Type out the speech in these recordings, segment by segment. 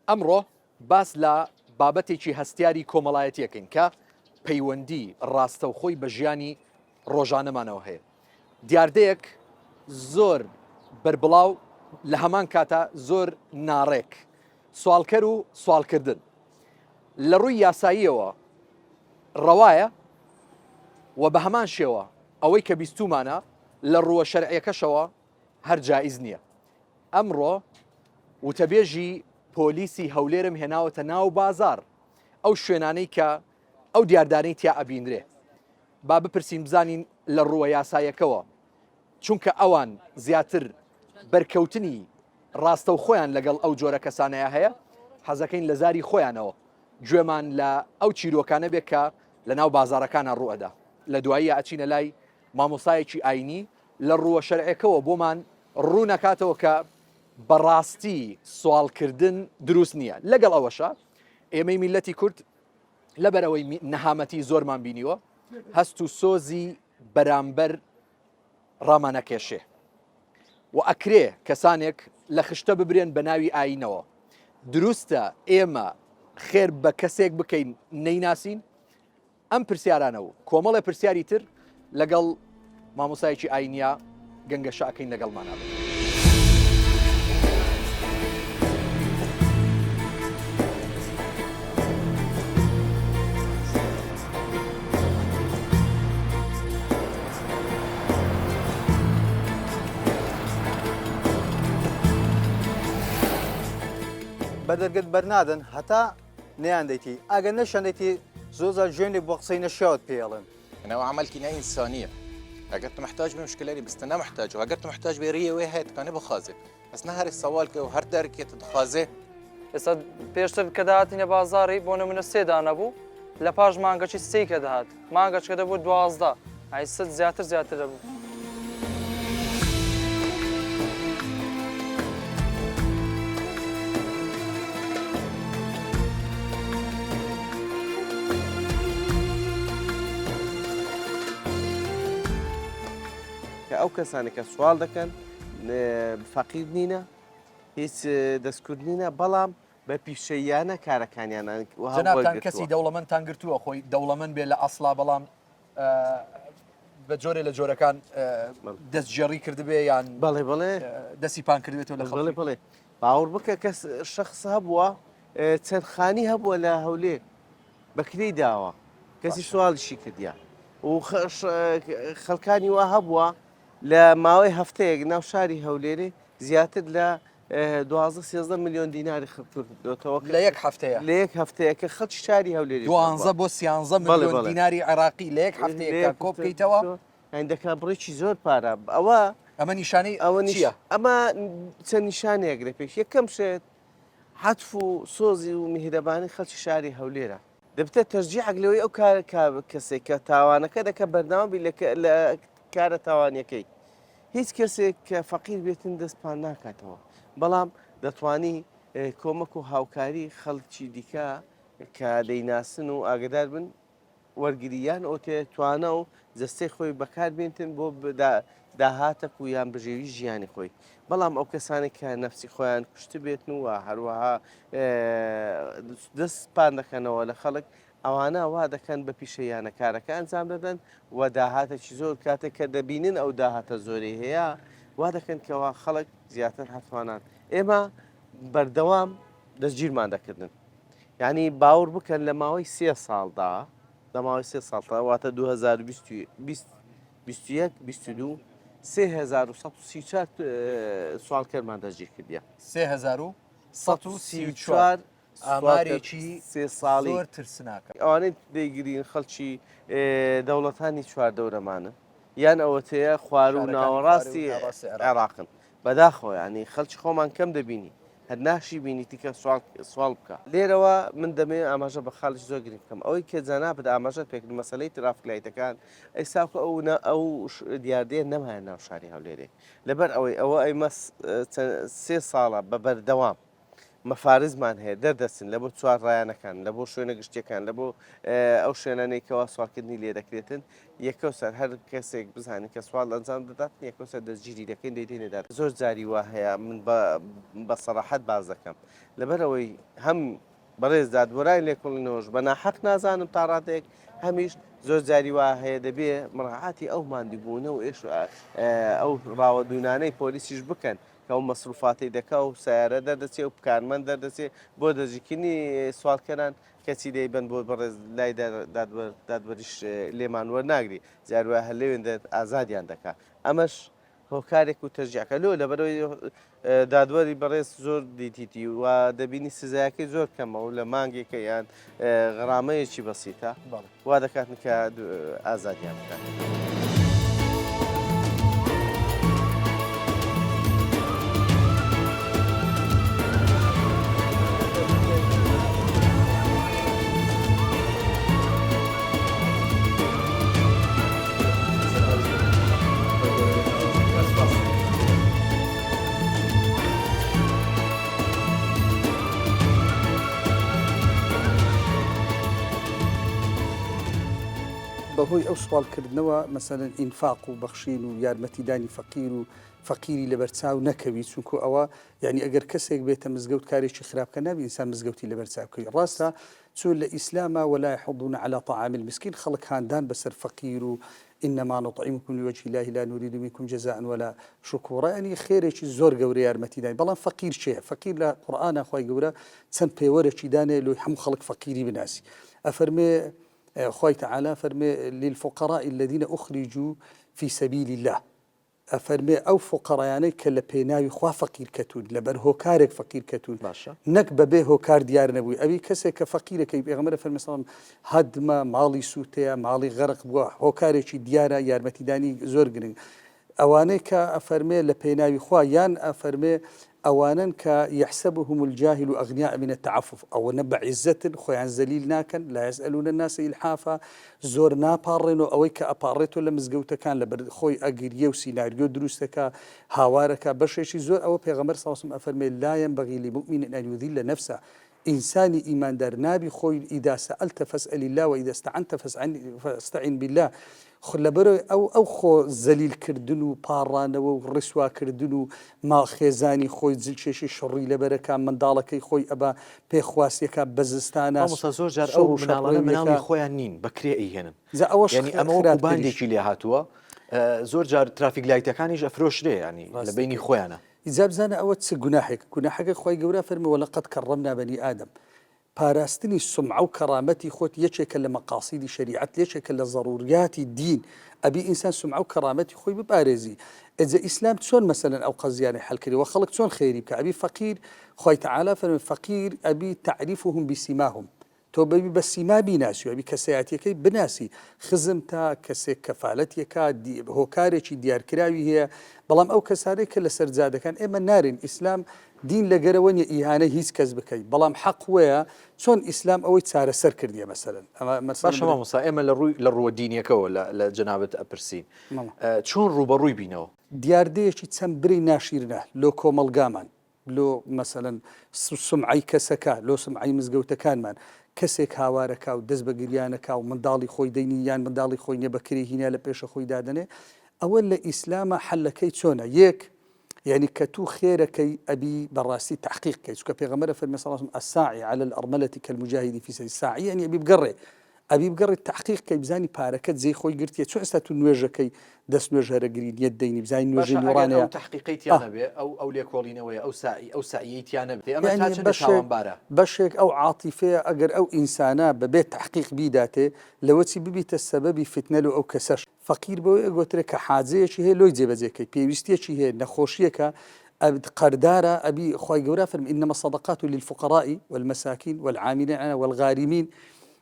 ئەمڕۆ باس لە بابەتێکی هەستیاری کۆمەڵایەتیەکەین کە پەیوەندی ڕاستەوخۆی بە ژیانی ڕۆژانەمانەوە هەیە. دیاردەیەک زۆر بەربڵاو لە هەمان کاتا زۆر ناڕێک، سواڵکەر و سواڵکردن لە ڕووی یاساییەوە ڕەوایە و بە هەمان شێوە ئەوەی کە بیستومانە لە ڕووە شەرعیەکەشەوە هەر جائیز نییە. ئەمڕۆ وتەبێژی پۆلیسی هەولێرم هێناوەتە ناو بازاڕ، ئەو شوێنانەی کە ئەو دیاردانەی تیا ئەبینرێ. با بپرسین بزانین لە ڕووە یاسایەکەوە، چونکە ئەوان زیاتر بەرکەوتنی ڕاستەوخۆیان لەگەڵ ئەو جۆرە کەسانەیا هەیە، حەزەکەین لە زاری خۆیانەوە گوێمان لە ئەو چیرۆکانە بێ کە لە ناو بازاڕەکانا ڕووئەدا. لە دواییا ئەچینە لای مامۆستایەکی ئاینی لە ڕووە شەرعێکەوە بۆمان ڕوون ئەکاتەوە کە بەڕاستی سواڵکردن دروست نییە. لەگەڵ ئەوەشا ئێمەی میللەتی کورد لەبەرئەوەی نەهامەتی زۆرمان بینیوە هەست و سۆزی بەرامبەر ڕامانەکێشێ و ئەکرێ کەسانێک لە خشتە ببرێن بە ناوی ئاینەوە. دروستە ئێمە خێر بە کەسێک بکەین نەیناسین؟ ئەم پرسیارانە و کۆمەڵێ پرسیاری تر لەگەڵ مامۆستایەکی ئاینیا گەنگەشە ئەکەین لەگەڵمانا بن. بەدەرگەت بەرنادەن هەتا نەیان دەیتی ئەگەر نەشیان دەیتی زۆر جار جوێنێک بۆ قسەی نەشیاوت پێ ئەڵێن. ئەوە عەمەلکی نا ئینسانیە ئەگەر تو محتاج بی مشکلە نی بس تو نەمحتاج و ئەگەر تو محتاج بی ریە وێ هەیە تکانێ بخوازێ بەس نە هەرێ سەوال کە و هەر دەرکێ تو دخوازێ. ئێستا پێشتر کە دەهاتینە بازاڕی بۆ نمونە سێ دانە بوو لە پاش مانگەکی سێی کە دەهات مانگەچکە دەبوو 12 ئەی ست زیاتر زیاتر دەبوو. کە ئەو کەسانە کە سوال دەکەن فەقیر نینە هیچ دەستکورد نینە بەڵام بە پیشەییانە کارەکانیان جەنابتان کەسی دەوڵەمەندتان گرتووە خۆی دەوڵەمەند بێ لە ئەسڵا بەڵام بە جۆرێ لە جۆرەکان دەستگێڕی کردبێ یان بەڵێ بەڵێ دەستی پان کردبێتەوە لە بەڵێ بەڵێ باوەڕ بکە کەس شخص هەبووە چەند خانی هەبووە لە هەولێر بەکرێی داوە کەسی سوالیشی کردیا و خەڵکانی وا هەبووە لە ماوەی هەفتەیەک ناو شاری هەولێرێ زیاتر لە 12 13 میلیۆن دیناری خرکردۆتەوە لە یەک هەفتەیە لە یەک هەفتەیە کە خەڵکی شاری هەولێری دوانزە بۆ سیانزە میلیۆن دیناری عێراقی لە یەک هەفتەیەکدا کۆ بکەیتەوە یانی دەکا بڕێکی زۆر پارە ئەوە ئەمە نیشانەی ئەوە چییە ئەمە چەند نیشانەیەک لە پێش یەکەم شت عەتف و سۆزی و میهرەبانی خەڵکی شاری هەولێرە. دەبتە تەشجیعەک لەوەی ئەو کارە کەسێک کە تاوانەکە دەکە بەردەوام بی لە کارە تاوانیەکەی. هیچ کەسێک کە فەقیر بێتن دەست پان ناکاتەوە. بەڵام دەتوانی کۆمەک و هاوکاری خەڵکی دیکە کە دەیناسن و ئاگدار بن وەرگری یان ئۆتێ توانا و جەستەی خۆی بەکار بێنتن بۆ داهاتەک و یان بژێوی ژیانی خۆی بەڵام ئەو کەسانێک کە نەفسی خۆیان کوشتبێتن و هەروەها دەست پان دەکەنەوە لە خەڵک ئەوانە وا دەکەن بە پیشەیانە کارەکە ئەنجام دەدەن و داهاتێکی زۆر کاتێک کە دەبینن ئەو داهاتە زۆری هەیە وا دەکەن کەوا خەڵک زیاتر هەتوانان ئێمە بەردەوام دەستگیرمان دەکردن یانی باوڕ بکەن لە ماوەی سێ ساڵدا لە ماوەی سێ ساڵدا واتە 2021 22 3134 سوالکەرمان دەستگیر کردیە 3134 ئامارێکی سێ ساڵی زۆر ترسناکە. ئەوانەی دەیگرین خەڵکی دەوڵەتانی چواردەورەمانن یان ئەوەتەیە خوار و ناوەڕاستی عێراقن بەداخەوە یانی خەلکی خۆمان کەم دەبینی هەر ناشی بینیتی کە سواڵ سواڵ بکا. لێرەوە من دەمەوێ ئاماژە بە خاڵێکی زۆر گرنگ بکەم ئەوەی کە جەنابت ئاماژەت پێکرد مەسەلەی ترافک لایتەکان ئێستاکە ئەو ئەو دیاردەیە نەمایە ناو شاری هەولێرێ لەبەر ئەوەی ئەوە ئەیمە سێ ساڵە بە بەردەوام. مەفارزمان هەیە دەردەچن لە بۆ چوارڕیانەکان، لە بۆ شوێنە گشتیەکان، لە بۆ ئەو شوێنانەی کەوا سواڵکردنی لێ دەکرێتن، یەکەوسەر هەر کەسێک بزانین کە سواڵ ئەنجام دەداتن یەکەوسەر دەستگیری دەکەین دەیدەینە داد. زۆر جاری وا هەیە من بە بە سەراحەت باس دەکەم لەبەرئەوەی هەم بەڕێز دادوەرانی لێکۆڵینەوەش بە ناحەق نازانم تا ڕادەیەک هەمیش زۆر جاری وا هەیە دەبێ مڕاعاتی ئەو ماندووبوونە و ئێش و ئەو ڕاوەدوونانەی پۆلیسیش بکەن کە ئەو مەسروفاتەی دەکا و سەیارە دەردەچێ و کارمەند دەردەچێ بۆ دەستگیرکردنی سواڵکەران کەچی دەیبەن بۆ بەڕێز لای دادوەر دادوەریش لێمان وەرناگری جار وایە هەر لەوێندە ئازادیان دەکا ئەمەش هۆکارێک و تەشجیعکە لۆ لەبەرەوەی دادوەری بەڕێز زۆر دیتیتی و دەبینی سزایەکەی زۆر کەمە و لە مانگێکە یان غەرامەیەکی بەسیتە وا دەکاتن کە ئازادیان بکات. بەهۆی ئەو سواڵکردنەوە مەسەلەن ئینفاق و بەخشین و یارمەتیدانی فەقیر و فەقیری لەبەرچاو نەکەوی چونکو ئەوە یعنی ئەگەر کەسێک بێتە مزگەوت کارێکی خراپ کە نابی ئینسان مزگەوتی لەبەرچاو بکەوی ڕاستە چون لە ئیسلاما ولا يحضون على طعام المسكين خەڵک هاندان بەسەر فەقیر و انما نطعمکم لوجه اللە لا نرید منکم جزاء ولا شکورا یانی خێرێکی زۆر گەورە یارمەتی داین بەڵام فەقیر کێیە فەقیر لە قورئانا خوای گەورە چەند پێوەرێکی دانێ لۆی هەموو خەڵک فەقیری بناسی ئەفەرمێ خوای تعالی فەرمێ للفقراء الذین اخرجوا فی سبیل الله ئەفەرمێ ئەو فوقەرایانەی کە لە پێناوی خوا فەقیر کەتوون لەبەر هۆکارێک فەقیر کەتوون باشە. نەک بەبێ هۆکار دیار نەبووی ئەوی کەسێک کە فەقیرەکەی پێغەمبەر ئەفەرمێ صلی اللە علیە وسلم هەدمە ماڵی سووتەیە ماڵی غەرق بووە هۆکارێکی دیارە یارمەتیدانی زۆر گرنگ ئەوانەی کە ئەفەرمێ لە پێناوی خوا یان ئەفەرمێ ئەوانەن کە یحسبهم الجاهل اغنیاء من التعفف ئەوەنە بە عیزەتن خۆیان زەلیل ناکەن لا یسئلون الناس الحافا زۆر ناپاڕێنەوە ئەوەی کە ئەپاڕێتەوە لە مزگەوتەکان لەبەر خۆی ئەگریێ و سیناریۆ دروست دەکا هاوارەکا بەشێکی زۆر ئەوە پێغەمبەر صلی اللە علیە وسلم ئەفەرمێ لا ينبغي لمؤمن ان يذل نفسه ئینسانی ئیماندار نابی خۆی اذا سألت فاسأل الله واذا استعنت فاستعن بالله خۆ لەبەرئەوەی ئەو ئەو خۆ زەلیل کردن و پاڕانەوە و ڕیسوا کردن و ماڵ خێزانی خۆی جلکێشی شڕی لەبەرەکا منداڵەکەی خۆی ئەبا پێ خواسیەکا بە زستانا مامۆستا زۆر جار ئەو شڕ و مناڵانە مناڵی شەپڕێویەکا خۆیان نین بە کرێ ئەیهێنن جا ئەوەش یانی ئەمە وەکو خراپتریش. باندێکی لێ هاتووە زۆر جار ترافیک لایتەکانیش ئەفرۆشرێ یانی لە بەینی ڕاستەکەی. خۆیانە. ئیجا بزانە ئەوە چ گوناحێکە گوناحەکە خوای گەورە فەرمی ولقد کرمنا بنی آدم پاراستنی سومعە و کەرامەتی خۆت یەکێکە لە مەقاسیدی شەریعەت یەکێکە لە زەڕوریاتی دین ئەبی ئینسان سومعە و کەرامەتی خۆی بپارێزی ئەجە ئیسلام چۆن مەسەلەن ئەو قەزیانەی حەل کردی وە خەڵک چۆن خێری بکا ئەبی فەقیر خوای تەعالا فەرمی فەقیر ئەبی تعریفهم بسیماهم تۆ بەبی بە سیما بیناسی و ئەبی کەسایەتیەکەی بناسی خزمتە کەسێک کەفالەتیەکە هۆکارێکی دیارکراوی هەیە بەڵام ئەو کەسانەی کە لەسەر جادەکان ئێمە نارین ئیسلام دین لەگەرەوە نیە ئیهانەی هیچ کەس بکەی بەڵام حەق وەیە چۆن ئیسلام ئەوەی چارەسەر کردیە مەسەلەن ئەمە مەسەلەن باشە مامۆستا ئێمە لە ڕووی لە ڕووە دینیەکەوە لە لە جەنابت ئەپرسین چۆن ڕووبەڕووی بینەوە؟ دیاردەیەکی چەند بری ناشیرنە لۆ کۆمەڵگامان لۆ مەسەلەن سومعەی کەسەکە لۆ سومعەی مزگەوتەکانمان کەسێک هاوارەکا و دەست بە گریانەکا و منداڵی خۆی دەینی یان منداڵی خۆی نیە بە کرێ هینا لە پێشە خۆی دادەنێ ئەوە لە ئیسلامە حەلەکەی چۆنە یەک یعنی کە تو خێرەکەی ئەبی بەڕاستی تحقیق کەی چونکە پێغەمبەر فەرمی صلی الله علیه و سلم الساعی علی الارملة کالمجاهد فی سبیل ساعی یعنی ئەبی بگەڕێ ئەبی بگەڕێ تحقیق کەی بزانی پارەکەت جێی خۆی گرتیە چۆن ئێستا تو نوێژەکەی دەست نوێژ هەرەگری نیەت دەینی بزانی نوێژی باشە ئەگەر نوڕانەیە ئەو تحقیقەی تیا ئاه. نەبێ ئەو ئەو لێکۆڵینەوەیە ئەو ساعی ئەو سەعیەی تیا نەبێ ئەمە تا یعنی چەندە بەشێک تاوانبارە؟ بەشێک ئەو عاتیفەیە ئەگەر ئەو ئینسانە بەبێ تحقیق بیداتێ لەوەچی ببیتە سەبەبی فتنە لۆ ئەو کەسەش فەقیر بەوەی ئەگۆترێ کە حاجەیەکی هەیە لۆی جێبەجێ کەی پێویستیەکی هەیە نەخۆشیەکە ئەبد قەردارە ئەبی خوای گەورە فەرمی انما الصدقات للفقراء والمساکین والعاملین علیها والغارمین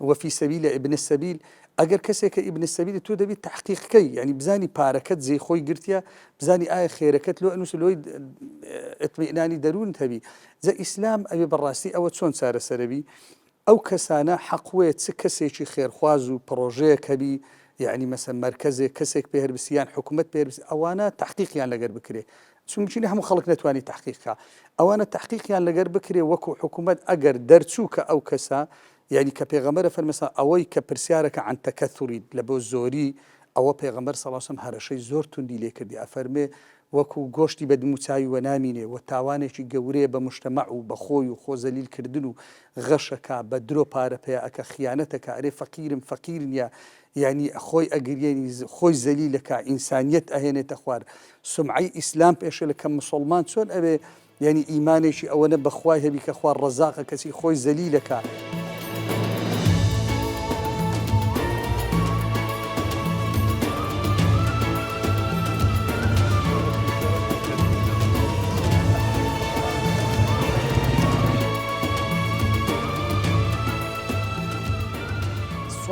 وفی سبیل ابن السبیل ئەگەر کەسێکە ابن السبیل تۆ دەبی تحقیق کەی یعنی بزانی پارەکەت جێی خۆی گرتیە بزانی ئایا خێرەکەت لۆ ئەنووس لۆی اطمئنانی دەروونت هەبی جا ئیسلام ئەوێ بەڕاستی ئەوە چۆن چارەسەرەبی ئەو کەسانە حەق وەیە چ کەسێکی خێرخواز و پڕۆژەیەک هەبی یەعنی مەسەن مەرکەزێک کەسێک پێ هەربسی یان حکومەت پێ هەربسی ئەوانە تەحقیقیان لەگەر بکرێ. چونکینە هەموو خەڵک نەتوانی تەحقیق کا ئەوانە تەحقیقیان لەگەر بکرێ وەکو حکوومەت ئەگەر دەرچوو کە ئەو کەسە یعنی کە پێغەمبەرە فەرمێ ئەوەی کە پرسیارەکە عن تکثری لە بۆ زۆری ئەوە پێغەمبەر صلی اللە علیە وسلم هەرەشەی زۆر توندی لێ کردی ئەفەرمێ وەکو گۆشتی بە دموچاوی وە نامینێ وە تاوانێکی گەورەیە بە مجتەمەع و بە خۆی و خۆ زەلیل کردن و غەشەکا بە درۆ پارە پەیا ئەکا خیانەتەکا ئەرێ فەقیرم فەقیر نیە یانی خۆی ئەگریێنی خۆی زەلیلەکا ئینسانیەت ئەهێنێتە خوار سومعەی ئیسلام پێشێلە کە مسوڵمان چۆن ئەوێ یانی ئیمانێکی ئەوەنە بە خوای هەبی کە خوا ڕەزاقە کەچی خۆی زەلیلەکا.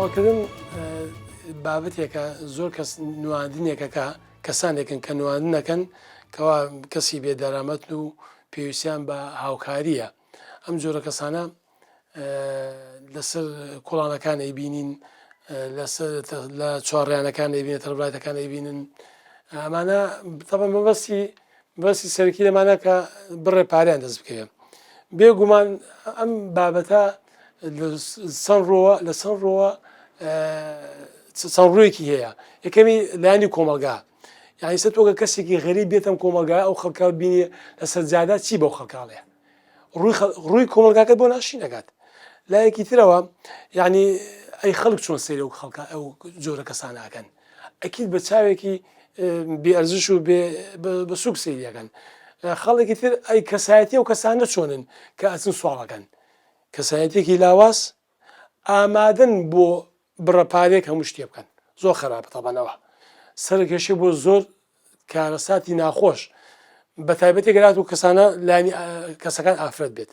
سواڵکردن بابەتێکە زۆر کەس نواندنێکەکە کەسانێکن کە نواندنەکەن کەوا کەسی بێ دەرامەتن و پێویستیان بە هاوکارییە ئەم جۆرە کەسانە لەسەر کۆڵانەکان ئەیبینین لەسەر لە چوارڕیانەکان ئەیبینن تەربڵاتەکان ئەیبینن ئەمانە تەبە مەبەستی مەبەستی سەرەکی لەمانە کە بڕێ پاریان دەست بکەوێت بێگومان ئەم بابەتە چەند ڕووە لە چەند ڕووە چەند ڕوویەکی هەیە یەکەمی لایەنی کۆمەلگا یعنی سە تۆگە کەسێکی غەریب بێتم کۆمەلگا ئەو خەڵکە بینی لەسەر جادا چی بەو خەڵکاڵەیە ڕووی ڕووی کۆمەلگاکە بۆ ناشی نەگات لایەکی ترەوە یعنی ئەی خەڵک چۆن سەیرە و خەڵکە ئەو جۆرە کەسانەکەن ئەکید بە چاوێکی بێ ئەرزش و بێ بە سوک سەیریەکەن خەڵێکی تر ئەی کەسایەتی و کەسانە چۆنن کە ئەچن سواڵەکەن کەسایەتیەکی لاواز ئامادەن بۆ بڕە پارەیەک هەموو شتێ بکەن زۆر خراپە تەبەن ئەوە سەرکێشی بۆ زۆر کارەساتی ناخۆش بە تایبەتی گەرات و کەسانە لانی کەسەکان ئافرەت بێت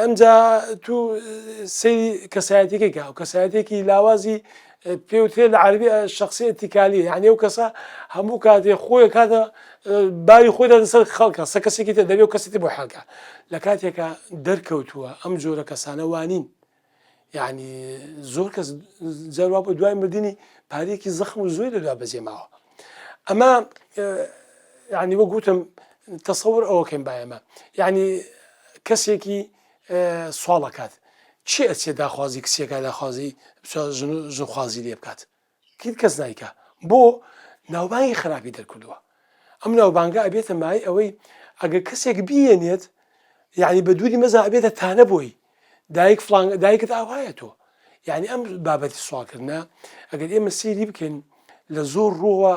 ئەمجا تو سەیری کەسایەتەکەی کا و کەسایەتێکی لاوازی پێوترێ لە عربی شخصی اتکالی یعنی ئەو کەسە هەموو کاتێ خۆی کاتە باری خۆی دادە سەر خەڵکە سە کەسێکی تر دەبێ و کەسی تر بۆ حەلکا لە کاتێکا دەرکەوتووە ئەم جۆرە کەسانە وانین یعنی زۆر کەس جاروا بۆ دوای مردنی پارێکی زەخم و زۆری لەدوا بەجێ ماوە ئەمە یعنی وەک گوتم تەسەور ئەوەکەین با ئێمە یعنی کەسێکی سواڵەکات چی ئەچێ داخوازی کچێکا داخوازی ژنخوازی لێ بکات هیچ کەس نایکا بۆ ناوبانگی خراپی دەرکردووە ئەم ناوبانگە ئەبێتە مای ئەوەی ئەگەر کەسێک بیێنێت یعنی بە دووری مەزا ئەبێتە تانە بۆی دایک فلان دایکت ئاوایە تۆ یعنی ئەم بابەتی سواڵکردە ئەگەر ئێمە سەیری بکەین لە زۆر ڕووەوە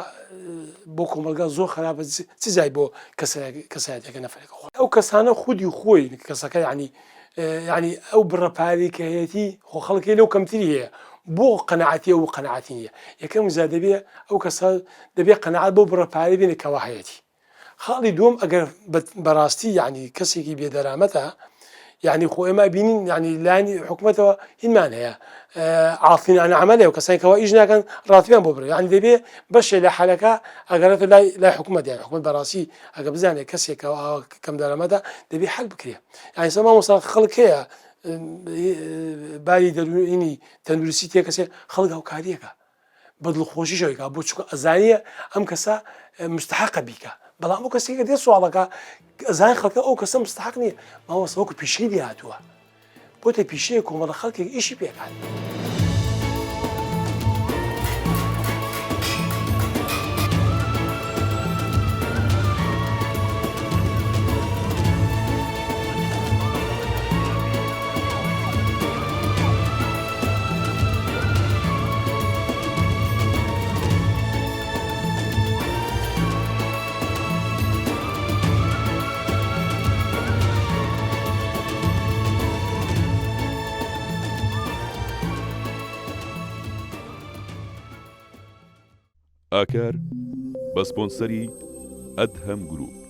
بۆ کۆمەلگا زۆر خراپە چ جای بۆ کەسایەتەکە نەفرێکە خۆ ئەو کەسانە خودی خۆی کەسەکە یعنی یانی ئەو بڕە پارەی کە هەیەتی خۆ خەڵکی لەو کەمتری هەیە بۆ قەناعەتی ئەو قەناعەتی نییە یەکەم جار دەبێ ئەو کەسە دەبێ قەناعەت بەو بڕە پارەی بێنێ کەوا هەیەتی خاڵی دووەم ئەگەر بەڕاستی یعنی کەسێکی بێدەرامەتە یعنی خۆ ئێمە بینین یعنی لایەنی حکومەتەوە هینمان هەیە عاطلین عن عمله و کەسانی کەوا ئیش ناکەن ڕاتبیان بۆ بڕێ یعنی دەبێ بەشێ لە حالەکە ئەگەرێتە لای لای حکومەت یان حکومەت بەڕاستی ئەگە بزانێت کەسێک کەوا کەم دەرامەتە دەبێ حل بکرێ یانی سە مامۆستا خەڵک هەیە باری دەروونی تەندروستی تێکەسێ خەڵک هاوکاریەکە بە دڵخۆشی شەوێکا بۆ چونکە ئەزانیە ئەم کەسە مستحقە بیکە بەڵام ئەو کەسێکە دێ سواڵەکە ئەزان خەڵکە ئەو کەسە مستحق نییە مامۆستا وەکو پیشەی لێ هاتووە بۆتە پیشەیە کۆمەڵە خەڵکێک ئیشی پێکات. ئاکار بە سپۆنسەری ئەدهەم گروپ.